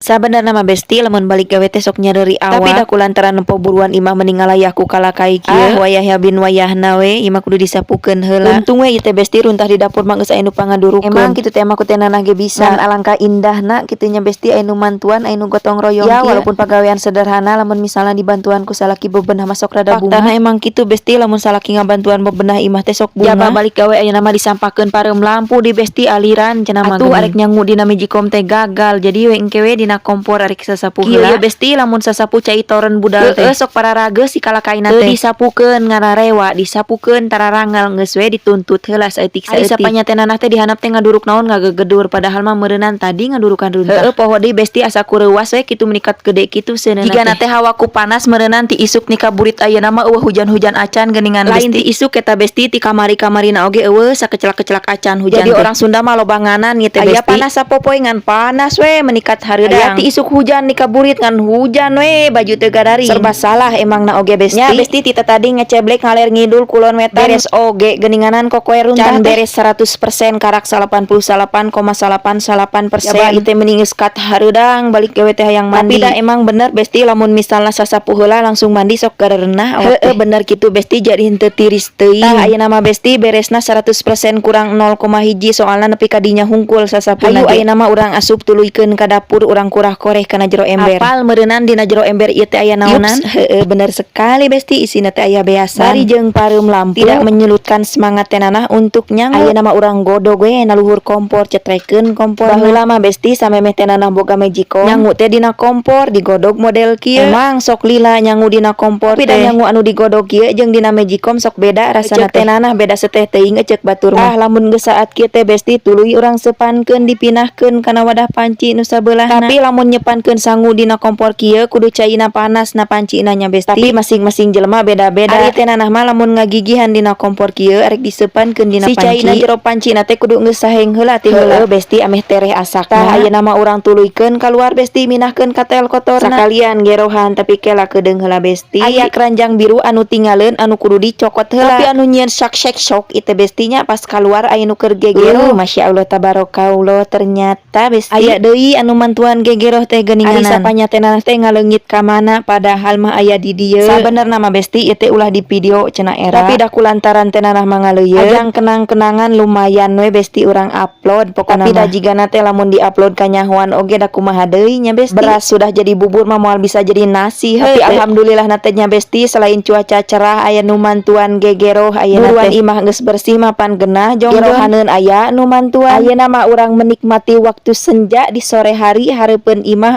Sabenerna mah, Besti, lamun balik gawe teh sok nyareuri awak. Tapi da kulantaran nempo buruan imah meni ngalayah ku kalakai kieu. Ah, wayah bin wayahna we imah kudu disapukeun heula. Untung we ieu teh, Besti, runtah di dapur mah geus aya nu pangadurukeun. Emang kitu teh mah ku teh nanah ge bisa. Ngan alangkah indahna kitu nya, Besti, aya nu mantuan, aya nu gotong royong ya kieu. Walaupun pagawean sederhana, lamun misalnya dibantuan ku salaki bebenah mah sok rada bungah. Faktana emang kitu, Besti, lamun salaki ngabantuan bebenah imah teh sok bungah. Jaba balik gawe ayeuna mah disampakeun pareum lampu di Besti, aliran cenah mah. Atuh arek nyangu dina magicom teh gagal. Jadi we engke we dina kompor arek sasapu heula. Kieu ya, Besti, lamun sasapu cai toren budal teh. Heueuh, sok pararageus si kalakaina teh. Disapukeun ngararewa, disapukeun tararangal, geus we dituntut heula saeutik saeutik. Ari sapanya teh nanah teh dihandap teh ngaduruk naon, ngagegedur, padahal mah meureunnan tadi ngadurukan runtah. Heueuh, poho deui, Besti, asa kureuwas we kitu menikat gede kitu seuneuna teh. Jigana teh hawa ku panas meureunnan ti isuk ni ka burit ayeuna mah euweuh hujan-hujan acan geuningan, Besti. Lain ti isuk eta, Besti, ti kamari-kamarina oge euweuh sakecelak-kecelak acan hujan. Jadi orang Sunda mah loba nganan ieu teh, Besti. Aya panas sapopoe ngan panas we menikat hareudang. Aya ti isuk hujan ni ka burit ngan hujan we, baju teu gararing. Serba salah emangna oge, Besti. Nya, Besti, ti tadi ngeceblek ngaler ngidul kulon wetan. Beres oge geuninganan kokoe runtah can beres 100% karak 88,88%. Jaba ieu teh meni geus kat hareudang balik gawe teh hayang mandi. Tapi da emang bener, Besti, lamun misalna sasapu heula langsung mandi sok garerenah awak teh. Heueuh, bener kitu, Besti, jadi henteu tiris teuing. Tah, ayeuna mah, Besti, beresna 100% kurang 0,1, soalna nepi ka dinya hungkul sasapuna. Hayu, ayeuna mah urang asup tuluykeun ka dapur, urang kurah-koreh kana jero ember. Apal meureunnan dina jero ember ieu teh aya naonan? Heueuh, bener sekali, Besti, isina teh aya beasan. Bari jeung pareum lampu tidak menyulutkan semangat teh nanah untuk nyangu. Ayeuna mah urang godog we na luhur kompor, cetrekeun kompor. Baheula mah, Besti, samemeh teh nanah boga magicom, nyangu teh dina kompor digodog model kieu. Emang sok lila nyangu dina kompor teh. Tapi da nyangu anu digodog kieu jeung dina magicom sok beda rasana teh nanah, beda seteh teuing ceuk batur mah. Ah, lamun geus saat kieu teh, Besti, tuluy urang sepankeun, dipinahkeun kana wadah panci nu sabelahna. Tapi lamun nyepankeun sangu dina kompor kieu kudu caina panas na pancina nya, Besti. Tapi masing-masing jelema beda-beda. Ari teh nanah mah lamun ngagigihan dina kompor kieu arek disepankeun dina si panci. Caina jero pancina teh kudu geus saheng heula ti heula, Besti, ameh tereh asakna. Tah, ayeuna mah urang tuluykeun kaluar, Besti, minahkeun katel kotorna. Sakalian gerohan, tapi kela kedeung heula, Besti. Aya keranjang biru anu tinggaleun anu kudu dicokot heula. Tapi anu nyieun sak sek sok ieu teh, Besti nya, pas kaluar aya nu keur gegeroh. Masya Allah tabarakallah, ternyata, Besti, aya deui anu mantuan gegeroh teh geuninganan. Ari sapanya teh nanah teh ngaleungit ka mana, padahal mah aya di dieu. Sabenerna mah, Besti, ieu teh ulah di video cenah era. Tapi da kulantaran teh nanah mah ngaleuyeun ajang kenang-kenangan, lumayan we, Besti, urang upload pokona. Tapi da jigana teh lamun di-upload kanyahoan oge da kumaha deui nya, Besti. Beras sudah jadi bubur mah moal bisa jadi nasi. Tapi alhamdulillah na teh nya, Besti, selain cuaca cerah aya nu mantuan gegeroh ayeuna teh. Imah geus bersih mapan genah jongjohaneun aya nu mantuan. Ayeuna mah urang menikmati waktu senja di sore hari hareupeun imah.